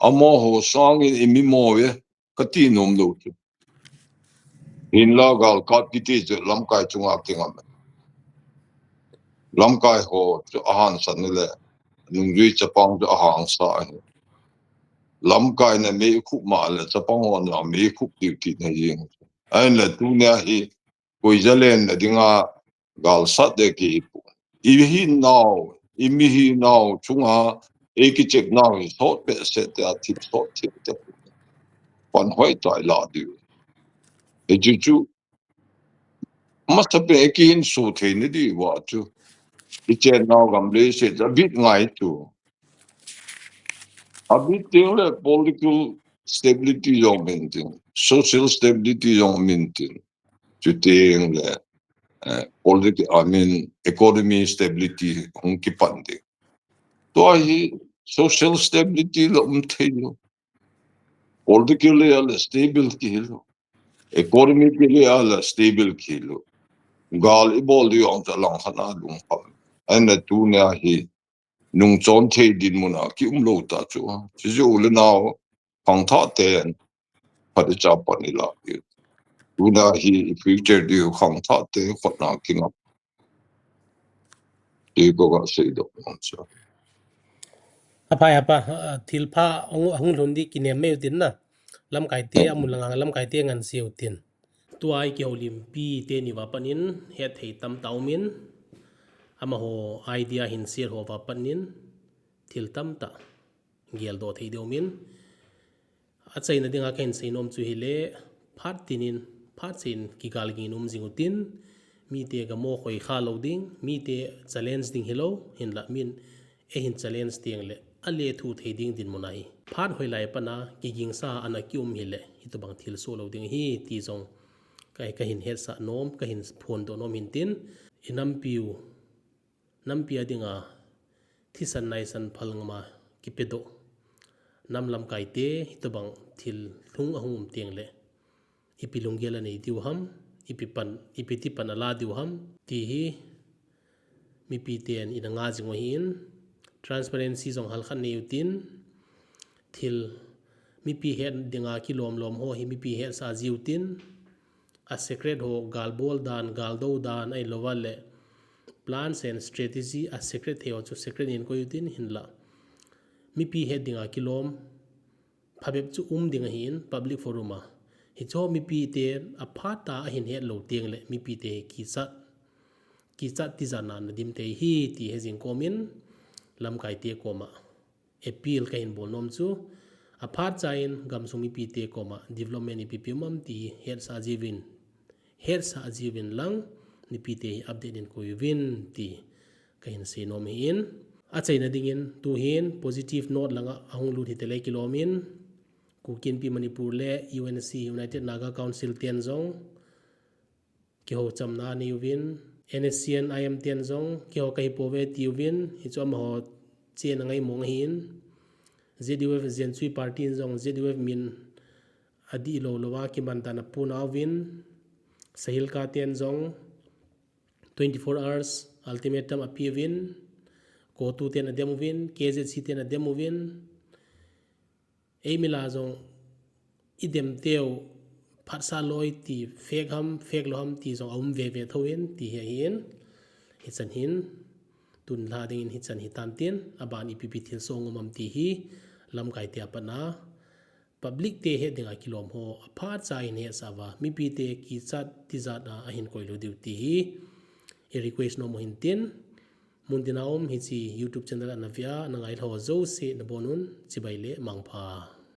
Amo ho sang e mi mo ve. Ka ti nom lo chu. Hinla gal kat kiti chu lamkai chunga kingam. Lamkai ho chu ahan san ni le. Nungjui chapang chu ahang sa ahi. Lamkai na me khup ma le chapang ho na me khup ti ti na jing. Ahin le tu nia hi koi jalen na dinga gal sat de ki hi pu. I hi nau, i mi hi nau chunga e ki chek nau hi sot pe se te a thip sot thip te. Pan hoi tai la di. E chu chu. Masa pe e ki hin su thei ni di wa chu. I chen nau gam le se a bit ngai chu. A bit teng le political stability jong maintain, social stability jong maintain. Chuteng le, eh, political, I mean, economy stability hung kipan ding. Tua hi social stability la um thei lo. Political le la stable ki lo. Economy ki le la stable ki lo. Gal i bol di ang ta lang khana lung kham. Ahin le tu nia hi nung chon thei dinmun a ki um lo ta chu. Chu chu le nau khangthah ten phat i cha pan i la. Tuna hi i future di khangthah te khotna kingam. Ti ko ka sei do man cha. Apai apa, ah, thil pha hung, hung lhun di kinem mai u tin na. Lamkai te, mm, amu langa lamkai te ngan si u tin. Tua i kihoulimpi te ni va panin, het thei tam ta umin, amaho idea hin share ho va panin, thil tam ta geldoh thei deumin. Achaina dinga kahin sei nom chu hile, phat tinin, phat seiin kigal gin um jing u tin, mite gamo khoi kha lo ding, mite challenge ding hi lo, hinla min, e hin challenge teng le, a le thu thei ding dinmun ahi. Phat hoi lai pana, kigingsa ana ki um hile, hitobang thil so lo ding hi, ti jong, ka, kahin hetsa nom, kahin phondoh nom hin tin, i nampiu, nampi a dinga, thisan naisan phal ngama kipedoh. Nam lamkai te, hitobang thil lhung ahung um teng le. Ipi lunggel anei diu ham, ipi pan, ipi ti pan ala diu ham, ti hi mipi ten ina nga jing u ahin, transparency jong halkhat nei u tin, thil mipi het dinga kilom lom ho hi mipi hetsa jiu tin, a secret ho gal bol dan, gal do dan, ahi lova le plans and strategy a secret thei ho chu secret in koi u tin hinla. Mipi het dinga kilom, phabep chu um ding ahin public forum a. Hicho mipi te a phat a ahin het lo teng le mipi te kichat, kichat tijat na na dim te hi ti he jing komin lamkai te koma appeal kahin bol nom chu. A phat cha in gamsung mipi te koma development ipi pi um am ti hetsa jiuvin. Hetsa jiuvin lang mipi te hi update in koi uvin ti kahin sei nom hi in. Achaina dingin, tuhin positive note langa ahung lut hite le kilom in, Kuki Inpi Manipur le U N C, United Naga Council ten jong, kihou chamna nei uvin, N S C N I M ten jong, kihou kahi pouve ti uvin, hichu amaho chena ngai mong ahin, Z U F Zenchui Party in jong, Z U F min adih lou louva, kiman dan a puna uvin, Sahilka ten jong, twenty-four hours ultimatum api uvin, CoTU ten adem uvin, K Z C ten adem uvin, eimi la jong idem teu phatsah loi ti fake ham, fake lou ham ti jong aum veve thou in ti hi ahin, hichan hin, tun lha dingin hichan hitan tin, aban ipi pi thil song um am ti hi, lamkai te a pat na, public te het dinga kilom ho, aphat cha in hetsah uva, mipi te kichat tijat a ahin koi lou diu ti hi, i request nom u hin tin, mun tina um hiche YouTube channel ana vea, na ngai lha ho jouse na bon un, chibai le mangpha.